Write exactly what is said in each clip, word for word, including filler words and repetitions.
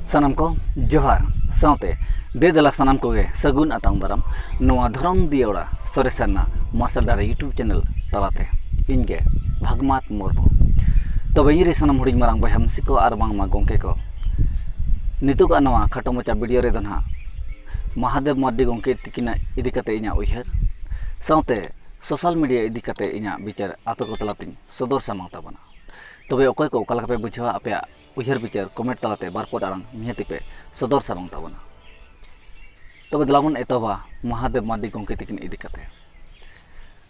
ᱥᱟᱱᱟᱢ ᱠᱚ ᱡᱚᱦᱟᱨ, ᱥᱟᱶᱛᱮ ᱫᱮ ᱫᱮᱞᱟ ᱥᱟᱱᱟᱢ ᱠᱚᱜᱮ ᱥᱟᱹᱜᱩᱱ ᱟᱛᱟᱝ ᱫᱟᱨᱟᱢ ᱱᱚᱣᱟ ᱫᱷᱚᱨᱚᱢ ᱫᱤᱭᱟᱹᱲᱟ ᱥᱚᱨᱮᱥ ᱥᱟᱨᱱᱟ ᱢᱟᱨᱥᱟᱞ ᱰᱟᱦᱟᱨ YouTube ᱪᱮᱱᱮᱞ ᱛᱟᱞᱟᱛᱮ᱾ ᱤᱧ ᱜᱮ ᱵᱷᱟᱜᱽᱢᱟᱛ ᱢᱩᱨᱢᱩ᱾ ᱛᱚᱵᱮ ᱤᱧ ᱨᱮ ᱥᱟᱱᱟᱢ ᱦᱩᱰᱤᱧ ᱢᱟᱨᱟᱝ ᱵᱚᱭᱦᱟ ᱢᱤᱥᱤ ᱠᱚ ᱟᱨ ᱵᱟᱝᱢᱟ ᱜᱚᱢᱠᱮ ᱠᱚ, ᱱᱤᱛᱚᱜᱟᱜ ᱱᱚᱣᱟ ᱠᱷᱟᱴᱚ ᱢᱟᱪᱷᱟ ᱵᱷᱤᱰᱤᱭᱳ ᱨᱮᱫᱚ ᱱᱟᱦᱟᱜ ᱢᱟᱦᱟᱫᱮᱵ ᱢᱟᱨᱰᱤ ᱜᱚᱢᱠᱮ ᱛᱤᱠᱤᱱᱟᱜ ᱤᱫᱤ ᱠᱟᱛᱮ ᱤᱧᱟᱹᱜ ᱩᱭᱦᱟᱹᱨ, ᱥᱟᱶᱛᱮ ᱥᱳᱥᱟᱞ ᱢᱤᱰᱤᱭᱟ ᱤᱫᱤ ᱠᱟᱛᱮ ᱤᱧᱟᱹᱜ ᱵᱤᱪᱟᱹᱨ ᱟᱯᱮ ᱠᱚ ᱛᱟᱞᱟᱛᱮᱧ ᱥᱚᱫᱚᱨ ᱥᱟᱢᱟᱝ ᱛᱟᱵᱚᱱᱟ᱾ ᱛᱚᱵᱮ ᱚᱠᱚᱭ ᱠᱚ ᱚᱠᱟ ᱞᱮᱠᱟ ᱯᱮ ᱵᱩᱡᱷᱟᱹᱣᱟ, ᱟᱯᱮᱭᱟᱜ ᱩᱭᱦᱟᱹᱨ ᱵᱤᱪᱟᱹᱨ ᱠᱚᱢᱮᱱᱴ ᱛᱟᱞᱟᱛᱮ ᱵᱟᱨ ᱯᱚᱫ ᱟᱲᱟᱝ ᱱᱤᱦᱟᱹᱛᱤ ᱯᱮ ᱥᱚᱫᱚᱨ ᱥᱟᱢᱟᱝ ᱛᱟᱵᱚᱱᱟ᱾ ᱛᱚᱵᱮ ᱫᱮᱞᱟ ᱵᱚᱱ ᱮᱛᱚᱦᱚᱵᱟ ᱢᱟᱦᱟᱫᱮᱵ ᱢᱟᱨᱰᱤ ᱜᱚᱢᱠᱮ ᱛᱤᱠᱤᱱ ᱤᱫᱤ ᱠᱟᱛᱮ᱾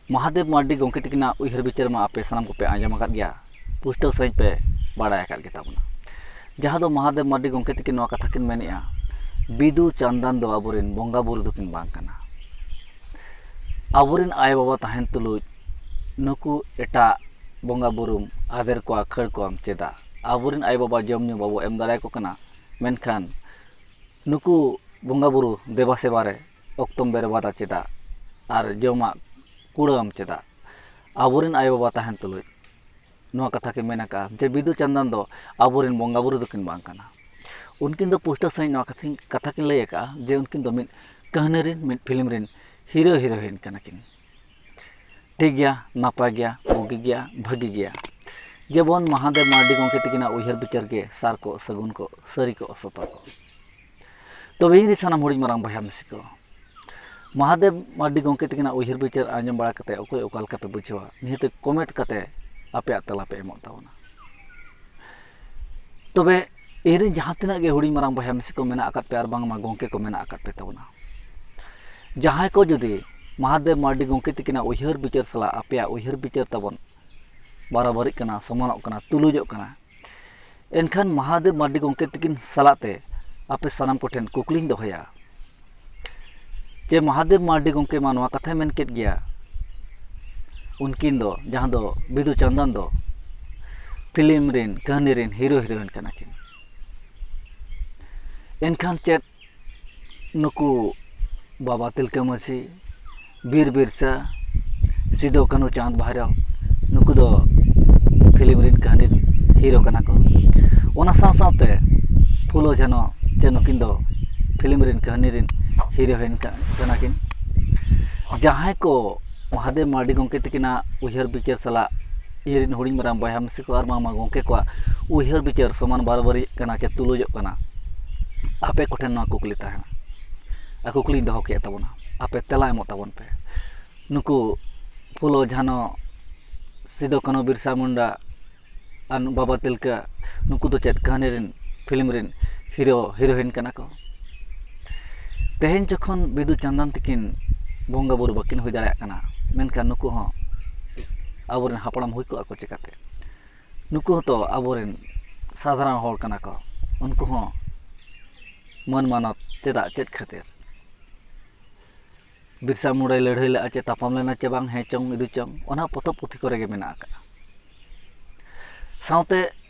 ᱢᱟᱦᱟᱫᱮᱵ ᱢᱟᱨᱰᱤ ᱜᱚᱢᱠᱮ ᱛᱤᱠᱤᱱᱟᱜ ᱩᱭᱦᱟᱹᱨ ᱵᱤᱪᱟᱹᱨ ᱢᱟ ᱟᱯᱮ ᱥᱟᱱᱟᱢ ᱠᱚᱯᱮ ᱟᱸᱡᱚᱢ ᱟᱠᱟᱫ ᱜᱮᱭᱟ, ᱯᱩᱥᱴᱟᱹᱣ ᱥᱟᱺᱦᱤᱡ ᱯᱮ ᱵᱟᱲᱟᱭ ᱟᱠᱟᱫ ᱜᱮ ᱛᱟᱵᱚᱱᱟ᱾ ᱡᱟᱦᱟᱸ ᱫᱚ ᱢᱟᱦᱟᱫᱮᱵ ᱢᱟᱨᱰᱤ ᱜᱚᱢᱠᱮ ᱛᱤᱠᱤᱱ ᱱᱚᱣᱟ ᱠᱟᱛᱷᱟ ᱠᱤᱱ ᱢᱮᱱᱮᱜᱼᱟ, ᱵᱤᱫᱩ ᱪᱟᱸᱫᱟᱱ ᱫᱚ ᱟᱵᱚᱨᱮᱱ ᱵᱚᱸᱜᱟ ᱵᱩᱨᱩ ᱫᱚᱠᱤᱱ ᱵᱟᱝ ᱠᱟᱱᱟ᱾ ᱟᱵᱚᱨᱮᱱ ᱟᱭᱳᱼᱵᱟᱵᱟ ᱛᱟᱦᱮᱱ ᱛᱩᱞᱩᱡ ᱱᱩᱠᱩ ᱮᱴᱟᱜ ᱵᱚᱸᱜᱟ ᱵᱩᱨᱩᱢ ᱟᱫᱮᱨ ᱠᱚᱣᱟ, ᱠᱷᱟᱹᱲ ᱠᱚᱣᱟᱢ ᱪᱮᱫᱟᱜ? ᱟᱵᱚᱨᱮᱱ ᱟᱭᱳᱼᱵᱟᱵᱟ ᱡᱚᱢ ᱧᱩ ᱵᱟᱵᱚ ᱮᱢ ᱫᱟᱲᱮᱭᱟᱠᱚ ᱠᱟᱱᱟ, ᱢᱮᱱᱠᱷᱟᱱ ᱱᱩᱠᱩ ᱵᱚᱸᱜᱟ ᱵᱩᱨᱩ ᱫᱮᱵᱟ ᱥᱮᱵᱟ ᱨᱮ ᱚᱠᱛᱚᱢ ᱵᱮᱨᱵᱟᱫᱟ ᱪᱮᱫᱟᱜ? ᱟᱨ ᱡᱚᱢᱟᱜ ᱠᱩᱲᱟᱹᱣᱟᱢ ᱪᱮᱫᱟᱜ? ᱟᱵᱚᱨᱮᱱ ᱟᱭᱳᱼᱵᱟᱵᱟ ᱛᱟᱦᱮᱱ ᱛᱩᱞᱩᱡ ᱱᱚᱣᱟ ᱠᱟᱛᱷᱟ ᱠᱤᱱ ᱢᱮᱱ ᱟᱠᱟᱫᱼᱟ ᱡᱮ ᱵᱤᱫᱩ ᱪᱟᱸᱫᱟᱱ ᱫᱚ ᱟᱵᱚᱨᱮᱱ ᱵᱚᱸᱜᱟ ᱵᱩᱨᱩ ᱫᱚᱠᱤᱱ ᱵᱟᱝ ᱠᱟᱱᱟ᱾ ᱩᱱᱠᱤᱱ ᱫᱚ ᱯᱩᱥᱴᱟᱹᱣ ᱥᱟᱺᱦᱤᱡ ᱱᱚᱣᱟ ᱠᱟᱛᱷᱟ, ᱠᱟᱛᱷᱟ ᱠᱤᱱ ᱞᱟᱹᱭ ᱟᱠᱟᱫᱼᱟ ᱡᱮ ᱩᱱᱠᱤᱱ ᱫᱚ ᱢᱤᱫ ᱠᱟᱹᱦᱱᱤ ᱨᱮᱱ, ᱢᱤᱫ ᱯᱷᱤᱞᱢ ᱨᱮᱱ ᱦᱤᱨᱳ ᱦᱤᱨᱳᱭᱤᱱ ᱠᱟᱱᱟ ᱠᱤᱱ᱾ ᱴᱷᱤᱠ ᱜᱮᱭᱟ, ᱱᱟᱯᱟᱭ ᱜᱮᱭᱟ, ᱵᱩᱜᱤ ᱜᱮᱭᱟ, ᱵᱷᱟᱹᱜᱤ ᱜᱮᱭᱟ᱾ ᱡᱮᱢᱚᱱ ᱢᱟᱦᱟᱫᱮᱵ ᱢᱟᱨᱰᱤ ᱜᱚᱢᱠᱮ ᱛᱤᱠᱤᱱᱟᱜ ᱩᱭᱦᱟᱹᱨ ᱵᱤᱪᱟᱹᱨ ᱜᱮ ᱥᱟᱨ ᱠᱚ, ᱥᱟᱹᱜᱩᱱ ᱠᱚ, ᱥᱟᱹᱨᱤ ᱠᱚ, ᱥᱚᱛᱚ ᱠᱚ᱾ ᱛᱚᱵᱮ ᱤᱧ ᱨᱮ ᱥᱟᱱᱟᱢ ᱦᱩᱰᱤᱧ ᱢᱟᱨᱟᱝ ᱵᱚᱭᱦᱟ ᱢᱤᱥᱤ ᱠᱚ, ᱢᱟᱦᱟᱫᱮᱵ ᱢᱟᱨᱰᱤ ᱜᱚᱢᱠᱮ ᱛᱤᱠᱤᱱᱟᱜ ᱩᱭᱦᱟᱹᱨ ᱵᱤᱪᱟᱹᱨ ᱟᱸᱡᱚᱢ ᱵᱟᱲᱟ ᱠᱟᱛᱮ ᱚᱠᱚᱭ ᱚᱠᱟ ᱞᱮᱠᱟ ᱯᱮ ᱵᱩᱡᱷᱟᱹᱣᱟ, ᱱᱤᱦᱟᱹᱛ ᱠᱚᱢᱮᱱᱴ ᱠᱟᱛᱮ ᱟᱯᱮᱭᱟᱜ ᱛᱮᱞᱟ ᱯᱮ ᱮᱢᱚᱜ ᱛᱟᱵᱚᱱᱟ᱾ ᱛᱚᱵᱮ ᱤᱧᱨᱮᱱ ᱡᱟᱦᱟᱸ ᱛᱤᱱᱟᱹᱜ ᱜᱮ ᱦᱩᱰᱤᱧ ᱢᱟᱨᱟᱝ ᱵᱚᱭᱦᱟ ᱢᱤᱥᱤ ᱠᱚ ᱢᱮᱱᱟᱜ ᱟᱠᱟᱫ ᱯᱮ ᱟᱨ ᱵᱟᱝᱢᱟ ᱜᱚᱢᱠᱮ ᱠᱚ ᱢᱮᱱᱟᱜ ᱟᱠᱟᱫ ᱯᱮ ᱛᱟᱵᱚᱱᱟ, ᱡᱟᱦᱟᱸᱭ ᱠᱚ ᱡᱩᱫᱤ ᱢᱟᱦᱟᱫᱮᱵ ᱢᱟᱨᱰᱤ ᱜᱚᱢᱠᱮ ᱛᱤᱠᱤᱱᱟᱜ ᱩᱭᱦᱟᱹᱨ ᱵᱤᱪᱟᱹᱨ ᱥᱟᱞᱟᱜ ᱟᱯᱮᱭᱟᱜ ᱩᱭᱦᱟᱹᱨ ᱵᱤᱪᱟᱹᱨ ᱛᱟᱵᱚᱱ ᱵᱟᱨᱟᱵᱟᱨᱤᱜ ᱠᱟᱱᱟ, ᱥᱚᱢᱟᱱᱚᱜ ᱠᱟᱱᱟ, ᱛᱩᱞᱩᱡᱚᱜ ᱠᱟᱱᱟ, ᱮᱱᱠᱷᱟᱱ ᱢᱟᱦᱟᱫᱮᱵ ᱢᱟᱨᱰᱤ ᱜᱚᱢᱠᱮ ᱛᱤᱠᱤᱱ ᱥᱟᱞᱟᱜ ᱛᱮ ᱟᱯᱮ ᱥᱟᱱᱟᱢ ᱠᱚᱴᱷᱮᱱ ᱠᱩᱠᱞᱤᱧ ᱫᱚᱦᱚᱭᱟ ᱡᱮ ᱢᱟᱦᱟᱫᱮᱵ ᱢᱟᱨᱰᱤ ᱜᱚᱢᱠᱮ ᱢᱟ ᱱᱚᱣᱟ ᱠᱟᱛᱷᱟᱭ ᱢᱮᱱ ᱠᱮᱫ ᱜᱮᱭᱟ, ᱩᱱᱠᱤᱱ ᱫᱚ, ᱡᱟᱦᱟᱸ ᱫᱚ ᱵᱤᱫᱩ ᱪᱟᱸᱫᱟᱱ ᱫᱚ ᱯᱷᱤᱞᱢ ᱨᱮᱱ, ᱠᱟᱹᱦᱱᱤ ᱨᱮᱱ ᱦᱤᱨᱳ ᱦᱤᱨᱳᱭᱤᱱ ᱠᱟᱱᱟ ᱠᱤᱱ᱾ ᱮᱱᱠᱷᱟᱱ ᱪᱮᱫ ᱱᱩᱠᱩ ᱵᱟᱵᱟ ᱛᱤᱞᱠᱟᱹ ᱢᱟᱹᱡᱷᱤ, ᱵᱤᱨ ᱵᱤᱨᱥᱟ, ᱥᱤᱫᱩ ᱠᱟᱹᱱᱦᱩ ᱪᱟᱸᱫᱽ ᱵᱷᱟᱭᱨᱚ, ᱱᱩᱠᱩ ᱫᱚ ᱯᱷᱤᱞᱢ ᱨᱮᱱ, ᱠᱟᱹᱦᱱᱤ ᱨᱮᱱ ᱦᱤᱨᱳ ᱠᱟᱱᱟ ᱠᱚ᱾ ᱚᱱᱟ ᱥᱟᱶ ᱥᱟᱶᱛᱮ ᱯᱷᱩᱞᱳ ᱡᱷᱟᱱᱚ ᱪᱮ ᱱᱩᱠᱤᱱ ᱫᱚ ᱯᱷᱤᱞᱢ ᱨᱮᱱ ᱠᱟᱹᱦᱱᱤ ᱨᱮᱱ ᱦᱤᱨᱳᱭᱤᱱ ᱠᱟ-, ᱠᱟᱱᱟ ᱠᱤᱱ᱾ ᱡᱟᱦᱟᱸᱭ ᱠᱚ ᱢᱚᱦᱟᱫᱮᱵ ᱢᱟᱨᱰᱤ ᱜᱚᱢᱠᱮ ᱛᱟᱹᱠᱤᱱᱟᱜ ᱩᱭᱦᱟᱹᱨ ᱵᱤᱪᱟᱹᱨ ᱥᱟᱞᱟᱜ ᱤᱧ ᱨᱮᱱ ᱦᱩᱰᱤᱧ ᱢᱟᱨᱟᱝ ᱵᱚᱭᱦᱟ ᱢᱤᱥᱤ ᱠᱚ ᱟᱨ ᱵᱟᱝᱢᱟ ᱜᱚᱢᱠᱮ ᱠᱚᱣᱟᱜ ᱩᱭᱦᱟᱹᱨ ᱵᱤᱪᱟᱹᱨ ᱥᱚᱢᱟᱱ ᱵᱟᱨᱟᱵᱟᱹᱨᱤᱜ ᱠᱟᱱᱟ ᱪᱮ ᱛᱩᱞᱩᱡᱚᱜ ᱠᱟᱱᱟ, ᱟᱯᱮ ᱠᱚᱴᱷᱮᱱ ᱱᱚᱣᱟ ᱠᱩᱠᱞᱤ ᱛᱟᱦᱮᱱᱟ᱾ ᱟᱨ ᱠᱩᱠᱞᱤᱧ ᱫᱚᱦᱚ ᱠᱮᱫ ᱛᱟᱵᱚᱱᱟ, ᱟᱯᱮ ᱛᱮᱞᱟ ᱮᱢᱚᱜ ᱛᱟᱵᱚᱱ ᱯᱮ᱾ ᱱᱩᱠᱩ ᱯᱷᱩᱞᱳ ᱡᱷᱟᱱᱚ, ᱥᱤᱫᱩ ᱠᱟᱹᱱᱦᱩ, ᱵᱤᱨᱥᱟ ᱢᱩᱱᱰᱟ ᱟᱨ ᱵᱟᱵᱟ ᱛᱤᱞᱠᱟᱹ, ᱱᱩᱠᱩ ᱫᱚ ᱪᱮᱫ ᱠᱟᱹᱦᱱᱤ ᱨᱮᱱ, ᱯᱷᱤᱞᱢ ᱨᱮᱱ ᱦᱤᱨᱳ ᱦᱤᱨᱳᱭᱤᱱ ᱠᱟᱱᱟ ᱠᱚ? ᱛᱮᱦᱮᱧ ᱡᱚᱠᱷᱚᱱ ᱵᱤᱫᱩ ᱪᱟᱸᱫᱟᱱ ᱛᱟᱹᱠᱤᱱ ᱵᱚᱸᱜᱟ ᱵᱩᱨᱩ ᱵᱟᱹᱠᱤᱱ ᱦᱩᱭ ᱫᱟᱲᱮᱭᱟᱜ ᱠᱟᱱᱟ, ᱢᱮᱱᱠᱷᱟᱱ ᱱᱩᱠᱩ ᱦᱚᱸ ᱟᱵᱚᱨᱮᱱ ᱦᱟᱯᱲᱟᱢ ᱦᱩᱭ ᱠᱚᱜᱼᱟ ᱠᱚ ᱪᱤᱠᱟᱹᱛᱮ? ᱱᱩᱠᱩ ᱦᱚᱸᱛᱚ ᱟᱵᱚᱨᱮᱱ ᱥᱟᱫᱷᱟᱨᱚᱱ ᱦᱚᱲ ᱠᱟᱱᱟ ᱠᱚ᱾ ᱩᱱᱠᱩ ᱦᱚᱸ ᱢᱟᱹᱱ ᱢᱟᱱᱚᱛ ᱪᱮᱫᱟᱜ, ᱪᱮᱫ ᱠᱷᱟᱹᱛᱤᱨ? ᱵᱤᱨᱥᱟ ᱢᱩᱱᱰᱟᱭ ᱞᱟᱹᱲᱦᱟᱹᱭ ᱞᱮᱫᱼᱟ ᱪᱮ ᱛᱟᱯᱟᱢ ᱞᱮᱱᱟ ᱪᱮ ᱵᱟᱝ, ᱦᱮᱸ ᱪᱚᱝ ᱤᱫᱩ ᱪᱚᱝ, ᱚᱱᱟ ᱯᱚᱛᱚᱵ ᱯᱩᱛᱷᱤ ᱠᱚᱨᱮ ᱜᱮ ᱢᱮᱱᱟᱜ ᱟᱠᱟᱫᱼᱟ᱾ ᱥᱟᱶᱛᱮ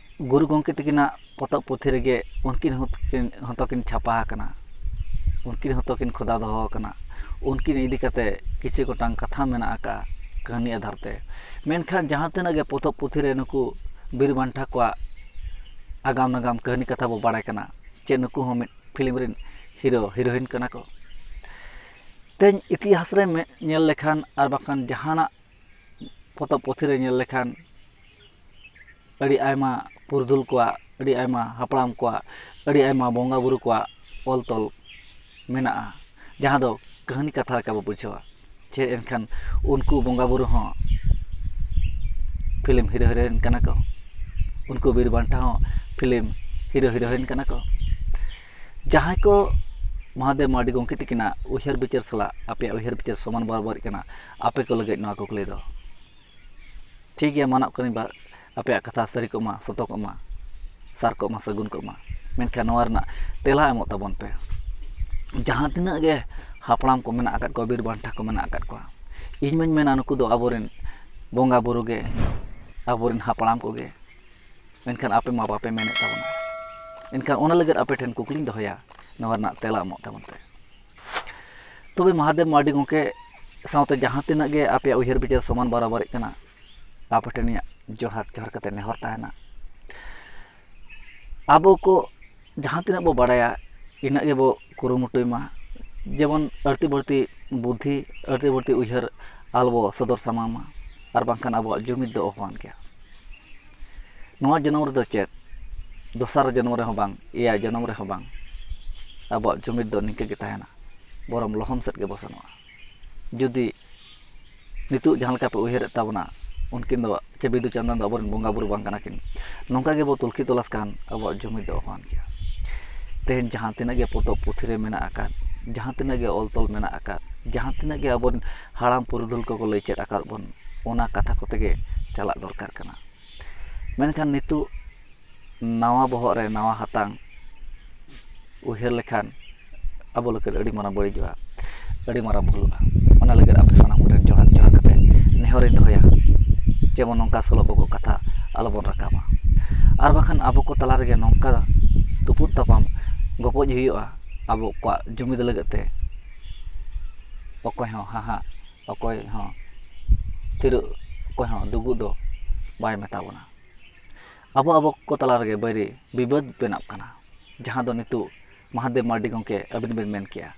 ᱜᱩᱨᱩ ᱜᱚᱢᱠᱮ ᱛᱟᱹᱠᱤᱱᱟᱜ ᱯᱚᱛᱚᱵ ᱯᱩᱛᱷᱤ ᱨᱮᱜᱮ ᱩᱱᱠᱤᱱ ᱦᱚᱸᱛᱚ ᱠᱤᱱ, ᱦᱚᱸᱛᱚ ᱠᱤᱱ ᱪᱷᱟᱯᱟ ᱟᱠᱟᱱᱟ, ᱩᱱᱠᱤᱱ ᱦᱚᱸᱛᱚ ᱠᱤᱱ ᱠᱷᱚᱫᱟ ᱫᱚᱦᱚ ᱟᱠᱟᱱᱟ᱾ ᱩᱱᱠᱤᱱ ᱤᱫᱤ ᱠᱟᱛᱮ ᱠᱤᱪᱷᱩ ᱜᱚᱴᱟᱝ ᱠᱟᱛᱷᱟ ᱢᱮᱱᱟᱜ ᱟᱠᱟᱫᱼᱟ ᱠᱟᱹᱦᱱᱤ ᱟᱫᱷᱟᱨ ᱛᱮ᱾ ᱢᱮᱱᱠᱷᱟᱱ ᱡᱟᱦᱟᱸ ᱛᱤᱱᱟᱹᱜ ᱜᱮ ᱯᱚᱛᱚᱵ ᱯᱩᱛᱷᱤ ᱨᱮ ᱱᱩᱠᱩ ᱵᱤᱨ ᱵᱟᱱᱴᱟ ᱠᱚᱣᱟᱜ ᱟᱜᱟᱢ ᱱᱟᱜᱟᱢ ᱠᱟᱹᱦᱱᱤ ᱠᱟᱛᱷᱟ ᱵᱚ ᱵᱟᱲᱟᱭ ᱠᱟᱱᱟ, ᱪᱮᱫ ᱱᱩᱠᱩ ᱦᱚᱸ ᱢᱤᱫ ᱯᱷᱤᱞᱢ ᱨᱮᱱ ᱦᱤᱨᱳ ᱦᱤᱨᱳᱭᱤᱱ ᱠᱟᱱᱟ ᱠᱚ? ᱛᱮᱦᱮᱧ ᱤᱛᱤᱦᱟᱥ ᱨᱮ ᱢᱮ-, ᱧᱮᱞ ᱞᱮᱠᱷᱟᱱ ᱟᱨ ᱵᱟᱝᱠᱷᱟᱱ ᱡᱟᱦᱟᱱᱟᱜ ᱯᱚᱛᱚᱵ ᱯᱩᱛᱷᱤ ᱨᱮ ᱧᱮᱞ ᱞᱮᱠᱷᱟᱱ ᱟᱹᱰᱤ ᱟᱭᱢᱟ ᱯᱩᱨᱩᱫᱷᱩᱞ ᱠᱚᱣᱟᱜ, ᱟᱹᱰᱤ ᱟᱭᱢᱟ ᱦᱟᱯᱲᱟᱢ ᱠᱚᱣᱟᱜ, ᱟᱹᱰᱤ ᱟᱭᱢᱟ ᱵᱚᱸᱜᱟ ᱵᱩᱨᱩ ᱠᱚᱣᱟᱜ ᱚᱞ ᱛᱚᱞ ᱢᱮᱱᱟᱜᱼᱟ, ᱡᱟᱦᱟᱸ ᱫᱚ ᱠᱟᱹᱦᱱᱤ ᱠᱟᱛᱷᱟ ᱞᱮᱠᱟ ᱵᱚ ᱵᱩᱡᱷᱟᱹᱣᱟ᱾ ᱪᱮᱫ ᱮᱱᱠᱷᱟᱱ ᱩᱱᱠᱩ ᱵᱚᱸᱜᱟ ᱵᱩᱨᱩ ᱦᱚᱸ ᱯᱷᱤᱞᱢ ᱦᱤᱨᱳ ᱦᱤᱨᱳᱭᱤᱱ ᱠᱟᱱᱟ ᱠᱚ, ᱩᱱᱠᱩ ᱵᱤᱨ ᱵᱟᱱᱴᱟ ᱦᱚᱸ ᱯᱷᱤᱞᱢ ᱦᱤᱨᱳ ᱦᱤᱨᱳᱭᱤᱱ ᱠᱟᱱᱟ ᱠᱚ᱾ ᱡᱟᱦᱟᱸᱭ ᱠᱚ ᱢᱚᱦᱟᱫᱮᱵ ᱢᱟᱨᱰᱤ ᱜᱚᱢᱠᱮ ᱛᱟᱹᱠᱤᱱᱟᱜ ᱩᱭᱦᱟᱹᱨ ᱵᱤᱪᱟᱹᱨ ᱥᱟᱞᱟᱜ ᱟᱯᱮᱭᱟᱜ ᱩᱭᱦᱟᱹᱨ ᱵᱤᱪᱟᱹᱨ ᱥᱚᱢᱟᱱ ᱵᱟᱨᱟᱵᱟᱨᱤᱜ ᱠᱟᱱᱟ, ᱟᱯᱮ ᱠᱚ ᱞᱟᱹᱜᱤᱫ ᱱᱚᱣᱟ ᱠᱩᱠᱞᱤ ᱫᱚ᱾ ᱴᱷᱤᱠ ᱜᱮᱭᱟ, ᱢᱟᱱᱚᱜ ᱠᱟᱹᱱᱟᱹᱧ ᱵᱟ, ᱟᱯᱮᱭᱟᱜ ᱠᱟᱛᱷᱟ ᱥᱟᱹᱨᱤ ᱠᱚᱜ ᱢᱟ, ᱥᱚᱛᱚ ᱠᱚᱜ ᱢᱟ, ᱥᱟᱨ ᱠᱚᱜ ᱢᱟ, ᱥᱟᱹᱜᱩᱱ ᱠᱚᱜ ᱢᱟ᱾ ᱢᱮᱱᱠᱷᱟᱱ ᱱᱚᱣᱟ ᱨᱮᱱᱟᱜ ᱛᱮᱞᱟ ᱮᱢᱚᱜ ᱛᱟᱵᱚᱱ ᱯᱮ᱾ ᱡᱟᱦᱟᱸ ᱛᱤᱱᱟᱹᱜ ᱜᱮ ᱦᱟᱯᱲᱟᱢ ᱠᱚ ᱢᱮᱱᱟᱜ ᱟᱠᱟᱫ ᱠᱚᱣᱟ, ᱵᱤᱨ ᱵᱟᱱᱴᱟ ᱠᱚ ᱢᱮᱱᱟᱜ ᱟᱠᱟᱫ ᱠᱚᱣᱟ, ᱤᱧ ᱢᱟᱧ ᱢᱮᱱᱟ ᱱᱩᱠᱩ ᱫᱚ ᱟᱵᱚᱨᱮᱱ ᱵᱚᱸᱜᱟ ᱵᱩᱨᱩ ᱜᱮ, ᱟᱵᱚᱨᱮᱱ ᱦᱟᱯᱲᱟᱢ ᱠᱚᱜᱮ᱾ ᱢᱮᱱᱠᱷᱟᱱ ᱟᱯᱮ ᱢᱟ ᱵᱟᱯᱮ ᱢᱮᱱᱮᱫ ᱛᱟᱵᱚᱱᱟ᱾ ᱮᱱᱠᱷᱟᱱ ᱚᱱᱟ ᱞᱟᱹᱜᱤᱫ ᱟᱯᱮ ᱴᱷᱮᱱ ᱠᱩᱠᱞᱤᱧ ᱫᱚᱦᱚᱭᱟ, ᱱᱚᱣᱟ ᱨᱮᱱᱟᱜ ᱛᱮᱞᱟ ᱮᱢᱚᱜ ᱛᱟᱵᱚᱱ ᱯᱮ᱾ ᱛᱚᱵᱮ ᱢᱚᱦᱟᱫᱮᱵ ᱢᱟᱨᱰᱤ ᱜᱚᱢᱠᱮ ᱥᱟᱶᱛᱮ ᱡᱟᱦᱟᱸ ᱛᱤᱱᱟᱹᱜ ᱜᱮ ᱟᱯᱮᱭᱟᱜ ᱩᱭᱦᱟᱹᱨ ᱵᱤᱪᱟᱹᱨ ᱥᱚᱢᱟᱱ ᱵᱟᱨᱟᱵᱟᱨᱤᱜ ᱠᱟᱱᱟ, ᱟᱯᱮ ᱴᱷᱮᱱ ᱤᱧᱟᱹᱜ ᱡᱚᱦᱟᱨ, ᱡᱚᱦᱟᱨ ᱠᱟᱛᱮ ᱱᱮᱦᱚᱨ ᱛᱟᱦᱮᱱᱟ᱾ ᱟᱵᱚ ᱠᱚ ᱡᱟᱦᱟᱸ ᱛᱤᱱᱟᱹᱜ ᱵᱚ ᱵᱟᱲᱟᱭᱟ, ᱤᱱᱟᱹᱜ ᱜᱮᱵᱚ ᱠᱩᱨᱩᱢᱩᱴᱩᱭ ᱢᱟ, ᱡᱮᱢᱚᱱ ᱟᱹᱲᱛᱤ ᱵᱟᱹᱲᱛᱤ ᱵᱩᱫᱽᱫᱷᱤ, ᱟᱹᱲᱛᱤ ᱵᱟᱹᱲᱛᱤ ᱩᱭᱦᱟᱹᱨ ᱟᱞᱚᱵᱚ ᱥᱚᱫᱚᱨ ᱥᱟᱢᱟᱝ ᱢᱟ, ᱟᱨ ᱵᱟᱝᱠᱷᱟᱱ ᱟᱵᱚᱣᱟᱜ ᱡᱩᱢᱤᱫ ᱫᱚ ᱚᱦᱚᱣᱟᱱ ᱜᱮᱭᱟ᱾ ᱱᱚᱣᱟ ᱡᱚᱱᱚᱢ ᱨᱮᱫᱚ ᱪᱮᱫ, ᱫᱚᱥᱟᱨ ᱡᱚᱱᱚᱢ ᱨᱮᱦᱚᱸ ᱵᱟᱝ, ᱮᱭᱟᱭ ᱡᱚᱱᱚᱢ ᱨᱮᱦᱚᱸ ᱵᱟᱝ, ᱟᱵᱚᱣᱟᱜ ᱡᱩᱢᱤᱫ ᱫᱚ ᱱᱤᱝᱠᱟᱹ ᱜᱮ ᱛᱟᱦᱮᱱᱟ, ᱵᱚᱨᱚᱢ ᱞᱚᱦᱚᱢ ᱥᱮᱫ ᱜᱮᱵᱚ ᱥᱮᱱᱚᱜᱼᱟ᱾ ᱡᱩᱫᱤ ᱱᱤᱛᱚᱜ ᱡᱟᱦᱟᱸ ᱞᱮᱠᱟ ᱯᱮ ᱩᱭᱦᱟᱹᱨᱮᱫ ᱛᱟᱵᱚᱱᱟ, ᱩᱱᱠᱤᱱ ᱫᱚ ᱪᱮ ᱵᱤᱫᱩ ᱪᱟᱸᱫᱟᱱ ᱫᱚ ᱟᱵᱚᱨᱮᱱ ᱵᱚᱸᱜᱟ ᱵᱩᱨᱩ ᱵᱟᱝ ᱠᱟᱱᱟ ᱠᱤᱱ, ᱱᱚᱝᱠᱟ ᱜᱮᱵᱚ ᱛᱩᱞᱠᱷᱤ ᱛᱚᱞᱟᱥ ᱠᱷᱟᱱ ᱟᱵᱚᱣᱟᱜ ᱡᱩᱢᱤᱫ ᱫᱚ ᱚᱦᱚᱣᱟᱱ ᱜᱮᱭᱟ᱾ ᱛᱮᱦᱮᱧ ᱡᱟᱦᱟᱸ ᱛᱤᱱᱟᱹᱜ ᱜᱮ ᱯᱚᱛᱚᱵ ᱯᱩᱛᱷᱤ ᱨᱮ ᱢᱮᱱᱟᱜ ᱟᱠᱟᱫ, ᱡᱟᱦᱟᱸ ᱛᱤᱱᱟᱹᱜ ᱜᱮ ᱚᱞ ᱛᱚᱞ ᱢᱮᱱᱟᱜ ᱟᱠᱟᱫ, ᱡᱟᱦᱟᱸ ᱛᱤᱱᱟᱹᱜ ᱜᱮ ᱟᱵᱚᱨᱮᱱ ᱦᱟᱲᱟᱢ ᱯᱩᱨᱩᱫᱷᱩᱞ ᱠᱚᱠᱚ ᱞᱟᱹᱭ ᱪᱮᱫ ᱟᱠᱟᱫ ᱵᱚᱱ, ᱚᱱᱟ ᱠᱟᱛᱷᱟ ᱠᱚᱛᱮ ᱜᱮ ᱪᱟᱞᱟᱜ ᱫᱚᱨᱠᱟᱨ ᱠᱟᱱᱟ᱾ ᱢᱮᱱᱠᱷᱟᱱ ᱱᱤᱛᱚᱜ ᱱᱟᱣᱟ ᱵᱚᱦᱚᱜ ᱨᱮ ᱱᱟᱣᱟ ᱦᱟᱛᱟᱝ ᱩᱭᱦᱟᱹᱨ ᱞᱮᱠᱷᱟᱱ ᱟᱵᱚ ᱞᱟᱹᱜᱤᱫ ᱟᱹᱰᱤ ᱢᱟᱨᱟᱝ ᱵᱟᱹᱲᱤᱡᱚᱜᱼᱟ, ᱟᱹᱰᱤ ᱢᱟᱨᱟᱝ ᱵᱷᱩᱞᱩᱜᱼᱟ᱾ ᱚᱱᱟ ᱞᱟᱹᱜᱤᱫ ᱟᱯᱮ ᱥᱟᱱᱟᱢ ᱠᱚᱴᱷᱮᱱ ᱡᱚᱦᱟᱨ, ᱡᱚᱦᱟᱨ ᱠᱟᱛᱮ ᱱᱮᱦᱚᱨᱤᱧ ᱫᱚᱦᱚᱭᱟ, ᱡᱮᱢᱚᱱ ᱱᱚᱝᱠᱟ ᱥᱚᱞᱚ ᱵᱚᱠᱚ ᱠᱟᱛᱷᱟ ᱟᱞᱚᱵᱚᱱ ᱨᱟᱠᱟᱵᱟ᱾ ᱟᱨ ᱵᱟᱠᱷᱟᱱ ᱟᱵᱚ ᱠᱚ ᱛᱟᱞᱟ ᱨᱮᱜᱮ ᱱᱚᱝᱠᱟ ᱛᱩᱯᱩᱫ ᱛᱟᱯᱟᱢ ᱜᱚᱯᱚᱡ ᱦᱩᱭᱩᱜᱼᱟ ᱟᱵᱚ ᱠᱚᱣᱟᱜ ᱡᱩᱢᱤᱫ ᱞᱟᱹᱜᱤᱫ ᱛᱮ᱾ ᱚᱠᱚᱭ ᱦᱚᱸ ᱦᱟᱦᱟᱜ, ᱚᱠᱚᱭ ᱦᱚᱸ ᱛᱤᱨᱩ, ᱚᱠᱚᱭ ᱦᱚᱸ ᱫᱩᱜᱩᱜ ᱫᱚ ᱵᱟᱭ ᱢᱮᱛᱟ ᱵᱚᱱᱟ᱾ ᱟᱵᱚ ᱟᱵᱚ ᱠᱚ ᱛᱟᱞᱟ ᱨᱮᱜᱮ ᱵᱟᱹᱭᱨᱤ ᱵᱤᱵᱟᱹᱫ ᱵᱮᱱᱟᱜ ᱠᱟᱱᱟ, ᱡᱟᱦᱟᱸ ᱫᱚ ᱱᱤᱛᱚᱜ ᱢᱟᱦᱟᱫᱮᱵ ᱢᱟᱨᱰᱤ ᱜᱚᱢᱠᱮ ᱟᱹᱵᱤᱱ ᱵᱤᱱ ᱢᱮᱱ ᱠᱮᱜᱼᱟ,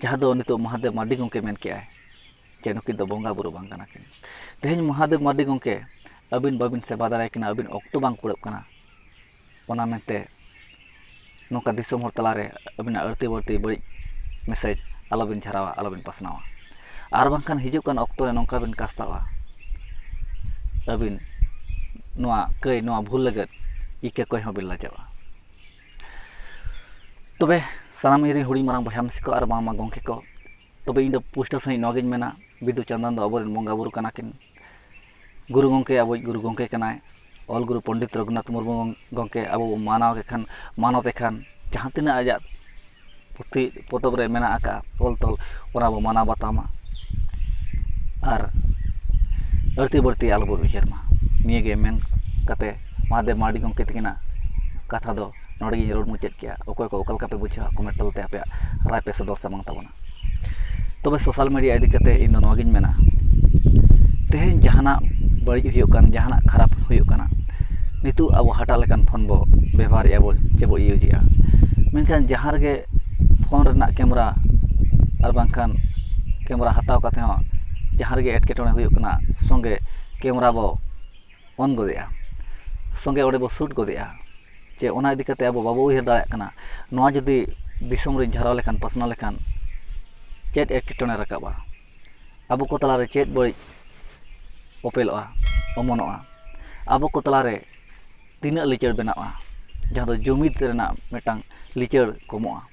ᱡᱟᱦᱟᱸ ᱫᱚ ᱱᱤᱛᱚᱜ ᱢᱟᱦᱟᱫᱮᱵ ᱢᱟᱨᱰᱤ ᱜᱚᱢᱠᱮ ᱢᱮᱱ ᱠᱮᱜᱼᱟᱭ ᱡᱮ ᱱᱩᱠᱤᱱ ᱫᱚ ᱵᱚᱸᱜᱟ ᱵᱩᱨᱩ ᱵᱟᱝ ᱠᱟᱱᱟ ᱠᱤᱱ᱾ ᱛᱮᱦᱮᱧ ᱢᱟᱦᱟᱫᱮᱵ ᱢᱟᱨᱰᱤ ᱜᱚᱢᱠᱮ ᱟᱹᱵᱤᱱ ᱵᱟᱹᱵᱤᱱ ᱥᱮᱵᱟ ᱫᱟᱲᱮᱭᱟᱠᱤᱱᱟ, ᱟᱹᱵᱤᱱ ᱚᱠᱛᱚ ᱵᱟᱝ ᱠᱩᱲᱟᱹᱜ ᱠᱟᱱᱟ, ᱚᱱᱟ ᱢᱮᱱᱛᱮ ᱱᱚᱝᱠᱟ ᱫᱤᱥᱚᱢ ᱦᱚᱲ ᱛᱟᱞᱟᱨᱮ ᱟᱹᱵᱤᱱᱟᱜ ᱟᱹᱲᱛᱤ ᱵᱟᱹᱲᱛᱤ ᱵᱟᱹᱲᱤᱡ ᱢᱮᱥᱮᱡᱽ ᱟᱞᱚᱵᱤᱱ ᱡᱷᱟᱨᱟᱣᱟ, ᱟᱞᱚᱵᱤᱱ ᱯᱟᱥᱱᱟᱣᱟ᱾ ᱟᱨ ᱵᱟᱝᱠᱷᱟᱱ ᱦᱤᱡᱩᱜ ᱠᱟᱱ ᱚᱠᱛᱚ ᱨᱮ ᱱᱚᱝᱠᱟ ᱵᱤᱱ ᱠᱟᱥᱛᱟᱣᱟ, ᱟᱹᱵᱤᱱ ᱱᱚᱣᱟ ᱠᱟᱹᱭ, ᱱᱚᱣᱟ ᱵᱷᱩᱞ ᱞᱟᱹᱜᱤᱫ ᱤᱠᱟᱹ ᱠᱚᱭ ᱦᱚᱸᱵᱤᱱ ᱞᱟᱡᱟᱜᱼᱟ᱾ ᱛᱚᱵᱮ ᱥᱟᱱᱟᱢ ᱤᱧᱨᱮᱱ ᱦᱩᱰᱤᱧ ᱢᱟᱨᱟᱝ ᱵᱚᱭᱦᱟ ᱢᱤᱥᱤ ᱠᱚ ᱟᱨ ᱵᱟᱝᱢᱟ ᱜᱚᱢᱠᱮ ᱠᱚ, ᱛᱚᱵᱮ ᱤᱧ ᱫᱚ ᱯᱩᱥᱴᱟᱹᱣ ᱥᱟᱺᱦᱤᱡ ᱱᱚᱣᱟ ᱜᱤᱧ ᱢᱮᱱᱟ, ᱵᱤᱫᱩ ᱪᱟᱸᱫᱟᱱ ᱫᱚ ᱟᱵᱚᱨᱮᱱ ᱵᱚᱸᱜᱟ ᱵᱩᱨᱩ ᱠᱟᱱᱟ ᱠᱤᱱ᱾ ᱜᱩᱨᱩ ᱜᱚᱢᱠᱮ ᱟᱵᱚᱭᱤᱡ ᱜᱩᱨᱩ ᱜᱚᱢᱠᱮ ᱠᱟᱱᱟᱭ᱾ ᱚᱞ ᱜᱩᱨᱩ ᱯᱚᱱᱰᱤᱛ ᱨᱚᱜᱷᱩᱱᱟᱛᱷ ᱢᱩᱨᱢᱩ ᱜᱚᱢᱠᱮ ᱟᱵᱚ ᱵᱚᱱ ᱢᱟᱱᱟᱣ ᱠᱮ ᱠᱷᱟᱱ, ᱢᱟᱱᱚᱛ ᱮ ᱠᱷᱟᱱ, ᱡᱟᱦᱟᱸ ᱛᱤᱱᱟᱹᱜ ᱟᱡᱟᱜ ᱯᱩᱛᱷᱤ ᱯᱚᱛᱚᱵ ᱨᱮ ᱢᱮᱱᱟᱜ ᱟᱠᱟᱫ ᱚᱞ ᱛᱚᱞ, ᱚᱱᱟ ᱵᱚ ᱢᱟᱱᱟᱣ ᱵᱟᱛᱟᱣ ᱢᱟ᱾ ᱟᱨ ᱟᱹᱲᱛᱤ ᱵᱟᱹᱲᱛᱤ ᱟᱞᱚᱵᱚᱱ ᱩᱭᱦᱟᱹᱨ ᱢᱟ᱾ ᱱᱤᱭᱟᱹ ᱜᱮ ᱢᱮᱱ ᱠᱟᱛᱮ ᱢᱟᱦᱟᱫᱮᱵ ᱢᱟᱨᱰᱤ ᱜᱚᱢᱠᱮ ᱛᱟᱹᱠᱤᱱᱟᱜ ᱠᱟᱛᱷᱟ ᱫᱚ ᱱᱚᱰᱮ ᱜᱤᱧ ᱨᱚᱲ ᱢᱩᱪᱟᱹᱫ ᱠᱮᱜᱼᱟ᱾ ᱚᱠᱚᱭ ᱠᱚ ᱚᱠᱟ ᱞᱮᱠᱟ ᱯᱮ ᱵᱩᱡᱷᱟᱹᱣᱟ, ᱠᱚᱢᱮᱱᱴ ᱛᱟᱞᱟᱛᱮ ᱟᱯᱮᱭᱟᱜ ᱨᱟᱭ ᱯᱮ ᱥᱚᱫᱚᱨ ᱥᱟᱢᱟᱝ ᱛᱟᱵᱚᱱᱟ᱾ ᱛᱚᱵᱮ ᱥᱳᱥᱟᱞ ᱢᱤᱰᱤᱭᱟ ᱤᱫᱤ ᱠᱟᱛᱮ ᱤᱧ ᱫᱚ ᱱᱚᱣᱟ ᱜᱤᱧ ᱢᱮᱱᱟ, ᱛᱮᱦᱮᱧ ᱡᱟᱦᱟᱱᱟᱜ ᱵᱟᱹᱲᱤᱡ ᱦᱩᱭᱩᱜ ᱠᱟᱱ, ᱡᱟᱦᱟᱱᱟᱜ ᱠᱷᱟᱨᱟᱯ ᱦᱩᱭᱩᱜ ᱠᱟᱱᱟ, ᱱᱤᱛᱚᱜ ᱟᱵᱚ ᱦᱟᱴᱟᱜ ᱞᱮᱠᱟᱱ ᱯᱷᱳᱱ ᱵᱚ ᱵᱮᱵᱚᱦᱟᱨᱮᱜᱼᱟ ᱵᱚ, ᱪᱮ ᱵᱚ ᱤᱭᱩᱡᱮᱜᱼᱟ᱾ ᱢᱮᱱᱠᱷᱟᱱ ᱡᱟᱦᱟᱸ ᱨᱮᱜᱮ ᱯᱷᱳᱱ ᱨᱮᱱᱟᱜ ᱠᱮᱢᱮᱨᱟ ᱟᱨ ᱵᱟᱝᱠᱷᱟᱱ ᱠᱮᱢᱮᱨᱟ ᱦᱟᱛᱟᱣ ᱠᱟᱛᱮ ᱦᱚᱸ ᱡᱟᱦᱟᱸ ᱨᱮᱜᱮ ᱮᱴᱠᱮᱴᱚᱬᱮ ᱦᱩᱭᱩᱜ ᱠᱟᱱᱟ, ᱥᱚᱸᱜᱮ ᱠᱮᱢᱮᱨᱟ ᱵᱚ ᱚᱱ ᱜᱚᱫᱮᱜᱼᱟ, ᱥᱚᱸᱜᱮ ᱚᱸᱰᱮ ᱵᱚ ᱥᱩᱴ ᱜᱚᱫᱮᱜᱼᱟ᱾ ᱡᱮ ᱚᱱᱟ ᱤᱫᱤ ᱠᱟᱛᱮ ᱟᱵᱚ ᱵᱟᱵᱚ ᱩᱭᱦᱟᱹᱨ ᱫᱟᱲᱮᱭᱟᱜ ᱠᱟᱱᱟ, ᱱᱚᱣᱟ ᱡᱩᱫᱤ ᱫᱤᱥᱚᱢ ᱨᱮ ᱡᱷᱟᱨᱟᱣ ᱞᱮᱠᱷᱟᱱ, ᱯᱟᱥᱱᱟᱣ ᱞᱮᱠᱷᱟᱱ ᱪᱮᱫ ᱮᱴᱠᱮᱴᱚᱬᱮ ᱨᱟᱠᱟᱵᱼᱟ, ᱟᱵᱚ ᱠᱚ ᱛᱟᱞᱟᱨᱮ ᱪᱮᱫ ᱵᱟᱹᱲᱤᱡ ᱚᱯᱮᱞᱚᱜᱼᱟ, ᱚᱢᱚᱱᱚᱜᱼᱟ, ᱟᱵᱚ ᱠᱚ ᱛᱟᱞᱟᱨᱮ ᱛᱤᱱᱟᱹᱜ ᱞᱤᱪᱟᱹᱲ ᱵᱮᱱᱟᱜᱼᱟ, ᱡᱟᱦᱟᱸ ᱫᱚ ᱡᱩᱢᱤᱫ ᱨᱮᱱᱟᱜ ᱢᱤᱫᱴᱟᱝ ᱞᱤᱪᱟᱹᱲ ᱠᱚᱢᱚᱜᱼᱟ,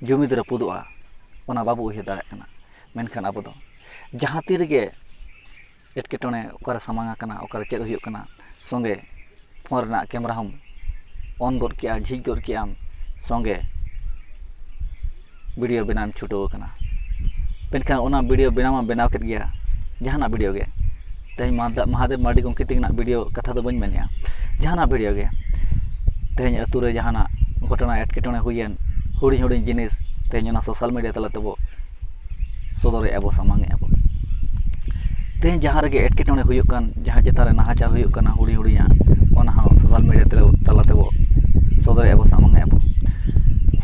ᱡᱩᱢᱤᱫ ᱨᱟᱹᱯᱩᱫᱚᱜᱼᱟ, ᱚᱱᱟ ᱵᱟᱵᱚ ᱩᱭᱦᱟᱹᱨ ᱫᱟᱲᱮᱭᱟᱜ ᱠᱟᱱᱟ᱾ ᱢᱮᱱᱠᱷᱟᱱ ᱟᱵᱚ ᱫᱚ ᱡᱟᱦᱟᱸ ᱛᱤ ᱨᱮᱜᱮ ᱮᱴᱠᱮᱴᱚᱬᱮ ᱚᱠᱟᱨᱮ ᱥᱟᱢᱟᱝ ᱟᱠᱟᱱᱟ, ᱚᱠᱟᱨᱮ ᱪᱮᱫ ᱦᱩᱭᱩᱜ ᱠᱟᱱᱟ, ᱥᱚᱸᱜᱮ ᱯᱷᱳᱱ ᱨᱮᱱᱟᱜ ᱠᱮᱢᱮᱨᱟ ᱦᱚᱸᱢ ᱚᱱ ᱜᱚᱫ ᱠᱮᱜᱼᱟ, ᱡᱷᱤᱡ ᱜᱚᱫ ᱠᱮᱜᱼᱟᱢ, ᱥᱚᱸᱜᱮ ᱵᱷᱤᱰᱤᱭᱳ ᱵᱮᱱᱟᱣᱮᱢ ᱪᱷᱩᱴᱟᱹᱣ ᱟᱠᱟᱱᱟ᱾ ᱢᱮᱱᱠᱷᱟᱱ ᱚᱱᱟ ᱵᱷᱤᱰᱤᱭᱳ ᱵᱮᱱᱟᱣ ᱢᱟ ᱵᱮᱱᱟᱣ ᱠᱮᱫ ᱜᱮᱭᱟ, ᱡᱟᱦᱟᱱᱟᱜ ᱵᱷᱤᱰᱤᱭᱳ ᱜᱮ, ᱛᱮᱦᱮᱧ ᱢᱟᱦᱟᱫᱮᱵ ᱢᱟᱨᱰᱤ ᱜᱚᱢᱠᱮ ᱛᱤᱠᱤᱱᱟᱜ ᱵᱷᱤᱰᱤᱭᱳ ᱠᱟᱛᱷᱟ ᱫᱚ ᱵᱟᱹᱧ ᱢᱮᱱᱮᱜᱼᱟ, ᱡᱟᱦᱟᱱᱟᱜ ᱵᱷᱤᱰᱤᱭᱳ ᱜᱮ, ᱛᱮᱦᱮᱧ ᱟᱹᱛᱩ ᱨᱮ ᱡᱟᱦᱟᱱᱟᱜ ᱜᱷᱚᱴᱚᱱᱟ ᱮᱴᱠᱮᱴᱚᱬᱮ ᱦᱩᱭᱮᱱ, ᱦᱩᱰᱤᱧ ᱦᱩᱰᱤᱧ ᱡᱤᱱᱤᱥ ᱛᱮᱦᱮᱧ ᱚᱱᱟ ᱥᱳᱥᱟᱞ ᱢᱤᱰᱤᱭᱟ ᱛᱟᱞᱟ ᱛᱮᱵᱚ ᱥᱚᱫᱚᱨᱮᱜᱼᱟ ᱵᱚ, ᱥᱟᱢᱟᱝᱮᱜᱼᱟ ᱵᱚ᱾ ᱛᱮᱦᱮᱧ ᱡᱟᱦᱟᱸ ᱨᱮᱜᱮ ᱮᱴᱠᱮᱴᱚᱬᱮ ᱦᱩᱭᱩᱜ ᱠᱟᱱ, ᱡᱟᱦᱟᱸ ᱪᱮᱛᱟᱱ ᱨᱮ ᱱᱟᱦᱟᱪᱟᱨ ᱦᱩᱭᱩᱜ ᱠᱟᱱᱟ ᱦᱩᱰᱤᱧ ᱦᱩᱰᱤᱧᱟᱜ, ᱚᱱᱟ ᱦᱚᱸ ᱥᱳᱥᱟᱞ ᱢᱤᱰᱤᱭᱟ ᱛᱟᱞᱟ ᱛᱮᱵᱚ ᱥᱚᱫᱚᱨᱮᱜᱼᱟ ᱵᱚ, ᱥᱟᱢᱟᱝᱮᱜᱼᱟ ᱵᱚ᱾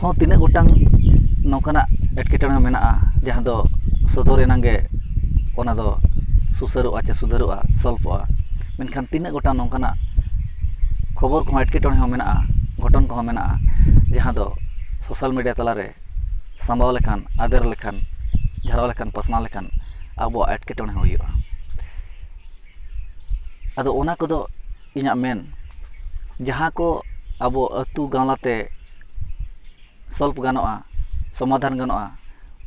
ᱦᱚᱸ, ᱛᱤᱱᱟᱹᱜ ᱜᱚᱴᱟᱝ ᱱᱚᱝᱠᱟᱱᱟᱜ ᱮᱴᱠᱮᱴᱚᱬᱮ ᱢᱮᱱᱟᱜᱼᱟ ᱡᱟᱦᱟᱸ ᱫᱚ ᱥᱚᱫᱚᱨ ᱮᱱᱟᱝ ᱜᱮ ᱚᱱᱟ ᱫᱚ ᱥᱩᱥᱟᱹᱨᱚᱜᱼᱟ ᱪᱮ ᱥᱩᱫᱷᱟᱹᱨᱚᱜᱼᱟ, ᱥᱚᱞᱵᱷᱚᱜᱼᱟ᱾ ᱢᱮᱱᱠᱷᱟᱱ ᱛᱤᱱᱟᱹᱜ ᱜᱚᱴᱟᱝ ᱱᱚᱝᱠᱟᱱᱟᱜ ᱠᱷᱚᱵᱚᱨ ᱠᱚᱦᱚᱸ, ᱮᱴᱠᱮᱴᱚᱬᱮ ᱦᱚᱸ ᱢᱮᱱᱟᱜᱼᱟ, ᱜᱷᱚᱴᱚᱱ ᱠᱚᱦᱚᱸ ᱢᱮᱱᱟᱜᱼᱟ, ᱡᱟᱦᱟᱸ ᱫᱚ ᱥᱳᱥᱟᱞ ᱢᱤᱰᱤᱭᱟ ᱛᱟᱞᱟᱨᱮ ᱥᱟᱢᱵᱟᱣ ᱞᱮᱠᱷᱟᱱ, ᱟᱫᱮᱨ ᱞᱮᱠᱷᱟᱱ, ᱡᱷᱟᱨᱟᱣ ᱞᱮᱠᱷᱟᱱ, ᱯᱟᱥᱱᱟᱣ ᱞᱮᱠᱷᱟᱱ ᱟᱵᱚᱣᱟᱜ ᱮᱴᱠᱮᱴᱚᱬᱮ ᱦᱚᱸ ᱦᱩᱭᱩᱜᱼᱟ᱾ ᱟᱫᱚ ᱚᱱᱟ ᱠᱚᱫᱚ ᱤᱧᱟᱹᱜ ᱢᱮᱱ, ᱡᱟᱦᱟᱸ ᱠᱚ ᱟᱵᱚ ᱟᱹᱛᱩ ᱜᱟᱶᱞᱟ ᱛᱮ ᱥᱚᱞᱵᱷ ᱜᱟᱱᱚᱜᱼᱟ, ᱥᱚᱢᱟᱫᱷᱟᱱ ᱜᱟᱱᱚᱜᱼᱟ,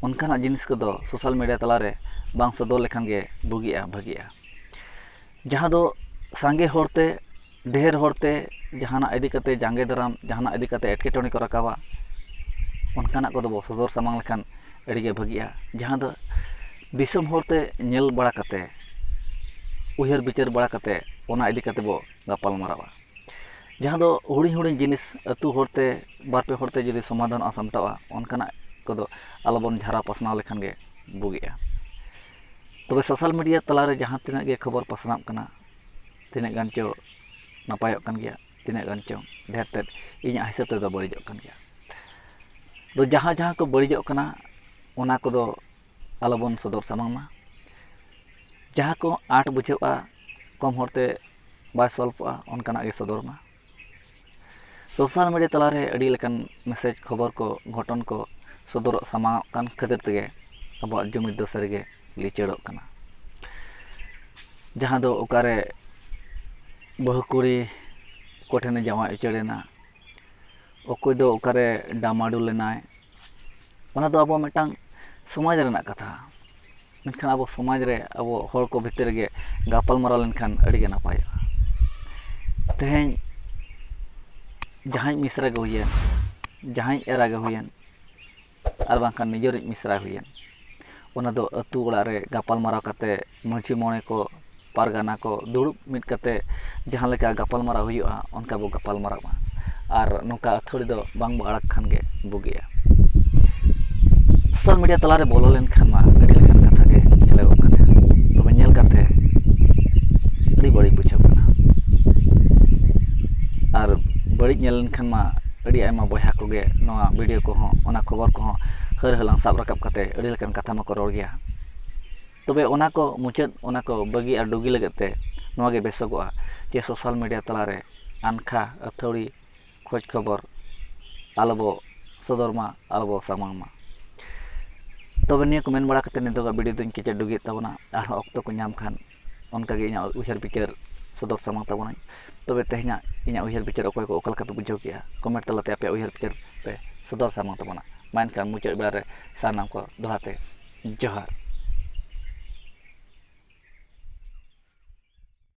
ᱚᱱᱠᱟᱱᱟᱜ ᱡᱤᱱᱤᱥ ᱠᱚᱫᱚ ᱥᱳᱥᱟᱞ ᱢᱤᱰᱤᱭᱟ ᱛᱟᱞᱟᱨᱮ ᱵᱟᱝ ᱥᱚᱫᱚᱨ ᱞᱮᱠᱷᱟᱱ ᱜᱮ ᱵᱩᱜᱤᱜᱼᱟ, ᱵᱷᱟᱹᱜᱤᱜᱼᱟ᱾ ᱡᱟᱦᱟᱸ ᱫᱚ ᱥᱟᱸᱜᱮ ᱦᱚᱲᱛᱮ, ᱰᱷᱮᱨ ᱦᱚᱲᱛᱮ ᱡᱟᱦᱟᱱᱟᱜ ᱤᱫᱤ ᱠᱟᱛᱮ ᱡᱟᱸᱜᱮ ᱫᱟᱨᱟᱢ, ᱡᱟᱦᱟᱱᱟᱜ ᱤᱫᱤ ᱠᱟᱛᱮ ᱮᱴᱠᱮᱴᱚᱬᱮ ᱠᱚ ᱨᱟᱠᱟᱵᱟ, ᱚᱱᱠᱟᱱᱟᱜ ᱠᱚᱫᱚ ᱵᱚ ᱥᱚᱫᱚᱨ ᱥᱟᱢᱟᱝ ᱞᱮᱠᱷᱟᱱ ᱟᱹᱰᱤᱜᱮ ᱵᱷᱟᱹᱜᱤᱜᱼᱟ᱾ ᱡᱟᱦᱟᱸ ᱫᱚ ᱫᱤᱥᱚᱢ ᱦᱚᱲᱛᱮ ᱧᱮᱞ ᱵᱟᱲᱟ ᱠᱟᱛᱮ, ᱩᱭᱦᱟᱹᱨ ᱵᱤᱪᱟᱹᱨ ᱵᱟᱲᱟ ᱠᱟᱛᱮ ᱚᱱᱟ ᱤᱫᱤ ᱠᱟᱛᱮ ᱵᱚ ᱜᱟᱯᱟᱞ ᱢᱟᱨᱟᱣᱟ᱾ ᱡᱟᱦᱟᱸ ᱫᱚ ᱦᱩᱰᱤᱧ ᱦᱩᱰᱤᱧ ᱡᱤᱱᱤᱥ ᱟᱹᱛᱩ ᱦᱚᱲᱛᱮ, ᱵᱟᱨ ᱯᱮ ᱦᱚᱲᱛᱮ ᱡᱩᱫᱤ ᱥᱚᱢᱟᱫᱷᱟᱱᱚᱜᱼᱟ, ᱥᱟᱢᱴᱟᱣᱜᱼᱟ, ᱚᱱᱠᱟᱱᱟᱜ ᱠᱚᱫᱚ ᱟᱞᱚᱵᱚᱱ ᱡᱷᱟᱨᱟ ᱯᱟᱥᱱᱟᱣ ᱞᱮᱠᱷᱟᱱ ᱜᱮ ᱵᱩᱜᱤᱜᱼᱟ᱾ ᱛᱚᱵᱮ ᱥᱳᱥᱟᱞ ᱢᱤᱰᱤᱭᱟ ᱛᱟᱞᱟᱨᱮ ᱡᱟᱦᱟᱸ ᱛᱤᱱᱟᱹᱜ ᱜᱮ ᱠᱷᱚᱵᱚᱨ ᱯᱟᱥᱱᱟᱜ ᱠᱟᱱᱟ, ᱛᱤᱱᱟᱹᱜ ᱜᱟᱱ ᱪᱚ ᱱᱟᱯᱟᱭᱚᱜ ᱠᱟᱱ ᱜᱮᱭᱟ, ᱛᱤᱱᱟᱹᱜ ᱜᱟᱱ ᱪᱚᱝ ᱰᱷᱮᱨ ᱛᱮᱫ ᱤᱧᱟᱹᱜ ᱦᱤᱥᱟᱹᱵ ᱛᱮᱫᱚ ᱵᱟᱹᱲᱤᱡᱚᱜ ᱠᱟᱱ ᱜᱮᱭᱟ᱾ ᱛᱚ ᱡᱟᱦᱟᱸ ᱡᱟᱦᱟᱸ ᱠᱚ ᱵᱟᱹᱲᱤᱡᱚᱜ ᱠᱟᱱᱟ, ᱚᱱᱟ ᱠᱚᱫᱚ ᱟᱞᱚᱵᱚᱱ ᱥᱚᱫᱚᱨ ᱥᱟᱢᱟᱝ ᱢᱟ᱾ ᱡᱟᱦᱟᱸ ᱠᱚ ᱟᱸᱴ ᱵᱩᱡᱷᱟᱹᱜᱼᱟ, ᱠᱚᱢ ᱦᱚᱲᱛᱮ ᱵᱟᱭ ᱥᱚᱞᱵᱷᱚᱜᱼᱟ, ᱚᱱᱠᱟᱱᱟᱜ ᱜᱮ ᱥᱚᱫᱚᱨ ᱢᱟ᱾ ᱥᱳᱥᱟᱞ ᱢᱤᱰᱤᱭᱟ ᱛᱟᱞᱟᱨᱮ ᱟᱹᱰᱤ ᱞᱮᱠᱟᱱ ᱢᱮᱥᱮᱡᱽ, ᱠᱷᱚᱵᱚᱨ ᱠᱚ, ᱜᱷᱚᱴᱚᱱ ᱠᱚ ᱥᱚᱫᱚᱨᱚᱜ ᱥᱟᱢᱟᱝᱚᱜ ᱠᱟᱱ ᱠᱷᱟᱹᱛᱤᱨ ᱛᱮᱜᱮ ᱟᱵᱚᱣᱟᱜ ᱡᱩᱢᱤᱫ ᱫᱚ ᱥᱟᱹᱨᱤᱜᱮ ᱞᱤᱪᱟᱹᱲᱚᱜ ᱠᱟᱱᱟ᱾ ᱡᱟᱦᱟᱸ ᱫᱚ ᱚᱠᱟᱨᱮ ᱵᱟᱹᱦᱩ ᱠᱩᱲᱤ ᱠᱚᱴᱷᱮᱱᱮ ᱡᱟᱶᱟᱭ ᱩᱪᱟᱹᱲ ᱮᱱᱟ, ᱚᱠᱚᱭ ᱫᱚ ᱚᱠᱟᱨᱮ ᱰᱟᱢᱟᱰᱩᱞ ᱮᱱᱟᱭ, ᱚᱱᱟ ᱫᱚ ᱟᱵᱚ ᱢᱤᱫᱴᱟᱝ ᱥᱚᱢᱟᱡᱽ ᱨᱮᱱᱟᱜ ᱠᱟᱛᱷᱟ᱾ ᱢᱮᱱᱠᱷᱟᱱ ᱟᱵᱚ ᱥᱚᱢᱟᱡᱽ ᱨᱮ ᱟᱵᱚ ᱦᱚᱲ ᱠᱚ ᱵᱷᱤᱛᱤᱨ ᱨᱮᱜᱮ ᱜᱟᱯᱟᱞ ᱢᱟᱨᱟᱣ ᱞᱮᱱᱠᱷᱟᱱ ᱟᱹᱰᱤ ᱜᱮ ᱱᱟᱯᱟᱭᱚᱜᱼᱟ᱾ ᱛᱮᱦᱮᱧ ᱡᱟᱦᱟᱸᱭ ᱢᱤᱥᱨᱟ ᱜᱮ ᱦᱩᱭᱮᱱ, ᱡᱟᱦᱟᱸᱭ ᱮᱨᱟ ᱜᱮ ᱦᱩᱭᱮᱱ, ᱟᱨ ᱵᱟᱝᱠᱷᱟᱱ ᱱᱤᱡᱮᱨᱤᱡ ᱢᱤᱥᱨᱟ ᱦᱩᱭᱮᱱ, ᱚᱱᱟ ᱫᱚ ᱟᱹᱛᱩ ᱚᱲᱟᱜ ᱨᱮ ᱜᱟᱯᱟᱞ ᱢᱟᱨᱟᱣ ᱠᱟᱛᱮ ᱢᱟᱹᱡᱷᱤ ᱢᱚᱬᱮ ᱠᱚ, ᱯᱟᱨᱜᱟᱱᱟ ᱠᱚ ᱫᱩᱲᱩᱵ ᱢᱤᱫ ᱠᱟᱛᱮ ᱡᱟᱦᱟᱸ ᱞᱮᱠᱟ ᱜᱟᱯᱟᱞ ᱢᱟᱨᱟᱣ ᱦᱩᱭᱩᱜᱼᱟ, ᱚᱱᱠᱟ ᱵᱚ ᱜᱟᱯᱟᱞ ᱢᱟᱨᱟᱜ ᱢᱟ᱾ ᱟᱨ ᱱᱚᱝᱠᱟ ᱟᱹᱛᱷᱟᱹᱲᱤ ᱫᱚ ᱵᱟᱝ ᱵᱚ ᱟᱲᱟᱜ ᱠᱷᱟᱱ ᱜᱮ ᱵᱩᱜᱤᱜᱼᱟ᱾ ᱥᱳᱥᱟᱞ ᱢᱤᱰᱤᱭᱟ ᱛᱟᱞᱟᱨᱮ ᱵᱚᱞᱚ ᱞᱮᱱᱠᱷᱟᱱ ᱢᱟ ᱟᱹᱰᱤ ᱞᱮᱠᱟᱱ ᱠᱟᱛᱷᱟ ᱜᱮ ᱧᱮᱞᱚᱜᱚᱜ ᱠᱟᱱᱟ, ᱛᱚᱵᱮ ᱧᱮᱞ ᱠᱟᱛᱮ ᱟᱹᱰᱤ ᱵᱟᱹᱲᱤᱡ ᱵᱩᱡᱷᱟᱹᱜ ᱠᱟᱱᱟ᱾ ᱟᱨ ᱵᱟᱹᱲᱤᱡ ᱧᱮᱞ ᱞᱮᱱᱠᱷᱟᱱ ᱢᱟ ᱟᱹᱰᱤ ᱟᱭᱢᱟ ᱵᱚᱭᱦᱟ ᱠᱚᱜᱮ ᱱᱚᱣᱟ ᱵᱷᱤᱰᱤᱭᱳ ᱠᱚᱦᱚᱸ, ᱚᱱᱟ ᱠᱷᱚᱵᱚᱨ ᱠᱚᱦᱚᱸ ᱦᱟᱹᱨ ᱦᱟᱞᱟᱝ ᱥᱟᱵ ᱨᱟᱠᱟᱵ ᱠᱟᱛᱮ ᱟᱹᱰᱤ ᱞᱮᱠᱟᱱ ᱠᱟᱛᱷᱟ ᱢᱟᱠᱚ ᱨᱚᱲ ᱜᱮᱭᱟ᱾ ᱛᱚᱵᱮ ᱚᱱᱟ ᱠᱚ ᱢᱩᱪᱟᱹᱫ, ᱚᱱᱟ ᱠᱚ ᱵᱟᱹᱜᱤ ᱟᱨ ᱰᱩᱜᱤ ᱞᱟᱹᱜᱤᱫ ᱛᱮ ᱱᱚᱣᱟ ᱜᱮ ᱵᱮᱥᱚᱜᱚᱜᱼᱟ ᱡᱮ ᱥᱳᱥᱟᱞ ᱢᱤᱰᱤᱭᱟ ᱛᱟᱞᱟᱨᱮ ᱟᱱᱠᱷᱟ ᱟᱹᱛᱷᱟᱹᱲᱤ ᱠᱷᱚᱡᱽ ᱠᱷᱚᱵᱚᱨ ᱟᱞᱚᱵᱚ ᱥᱚᱫᱚᱨ ᱢᱟ, ᱟᱞᱚᱵᱚ ᱥᱟᱢᱟᱝ ᱢᱟ᱾ ᱛᱚᱵᱮ ᱱᱤᱭᱟᱹ ᱠᱚ ᱢᱮᱱ ᱵᱟᱲᱟ ᱠᱟᱛᱮ ᱱᱤᱛᱚᱜᱟᱜ ᱵᱷᱤᱰᱤᱭᱳ ᱫᱚᱧ ᱠᱮᱪᱮᱫ ᱰᱩᱜᱤᱭᱮᱫ ᱛᱟᱵᱚᱱᱟ᱾ ᱟᱨᱦᱚᱸ ᱚᱠᱛᱚ ᱠᱚ ᱧᱟᱢ ᱠᱷᱟᱱ ᱚᱱᱠᱟᱜᱮ ᱤᱧᱟᱹᱜ ᱩᱭᱦᱟᱹᱨ ᱵᱤᱪᱟᱹᱨ ᱥᱚᱫᱚᱨ ᱥᱟᱢᱟᱝ ᱛᱟᱵᱚᱱᱟᱹᱧ᱾ ᱛᱚᱵᱮ ᱛᱮᱦᱮᱧᱟᱜ ᱤᱧᱟᱹᱜ ᱩᱭᱦᱟᱹᱨ ᱵᱤᱪᱟᱹᱨ ᱚᱠᱚᱭ ᱠᱚ ᱚᱠᱟ ᱞᱮᱠᱟ ᱯᱮ ᱵᱩᱡᱷᱟᱹᱣ ᱠᱮᱜᱼᱟ, ᱠᱚᱢᱮᱱᱴ ᱛᱟᱞᱟᱛᱮ ᱟᱯᱮᱭᱟᱜ ᱩᱭᱦᱟᱹᱨ ᱵᱤᱪᱟᱹᱨ ᱯᱮ ᱥᱚᱫᱚᱨ ᱥᱟᱢᱟᱝ ᱛᱟᱵᱚᱱᱟ᱾ ᱢᱟ ᱮᱱᱠᱷᱟᱱ ᱢᱩᱪᱟᱹᱫ ᱵᱮᱲᱟ ᱨᱮ ᱥᱟᱱᱟᱢ ᱠᱚ ᱫᱚᱦᱲᱟ ᱛᱮ ᱡᱚᱦᱟᱨ᱾